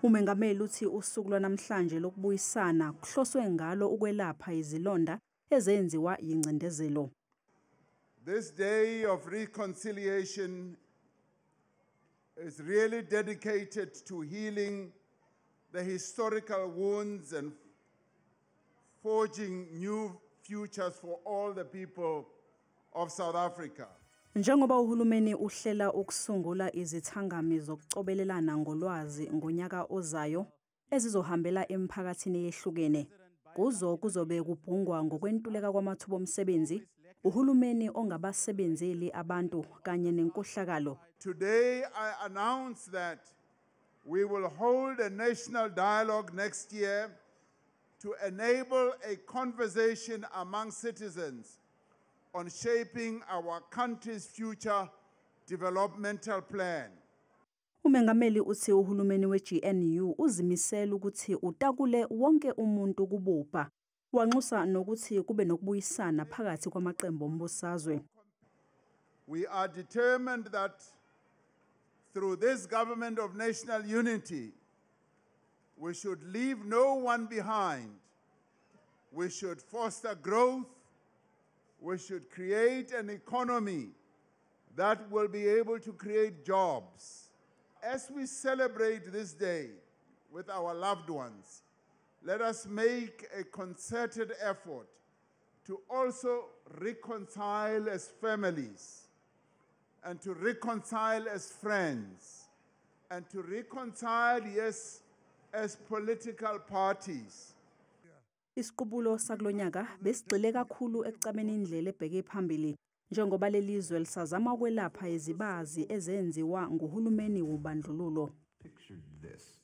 Umengameli uthi usuku lwanamhlanje lokubuyisana kuhloswe ngalo ukwelapha izilonda ezenziwa yingcindezelo. This day of reconciliation is really dedicated to healing the historical wounds and forging new futures for all the people of South Africa. Njengoba uhulumeni uhlela ukusungula izithangami zokucobelelana ngolwazi ngonyaka ozayo ezizohambela emiphakathini eyehlukene, kuzo kuzobe kubhungwa ngokwentuleka kwamathuba omsebenzi, uhulumeni ongabasebenzeli abantu kanye nenkohlakalo. Today I announce that we will hold a national dialogue next year to enable a conversation among citizens on shaping our country's future developmental plan. Umengameli uthi uhulumeni we-GNU uzimisele ukuthi utakule wonke umuntu kububha. Wanxusa nokuthi kube nokubuyisana phakathi kwamaqembu ombusazwe. We are determined that through this government of national unity, we should leave no one behind. We should foster growth. We should create an economy that will be able to create jobs. As we celebrate this day with our loved ones, let us make a concerted effort to also reconcile as families and to reconcile as friends and to reconcile, yes, as political parties. Isiqubulo sakulonyaka besigxile kakhulu ekucabeni indlela ebheke phambili njengoba leli zwe lisazama ukwelapha izibazi ezenziwa nguhulumeni wobandlululo. Pictured this.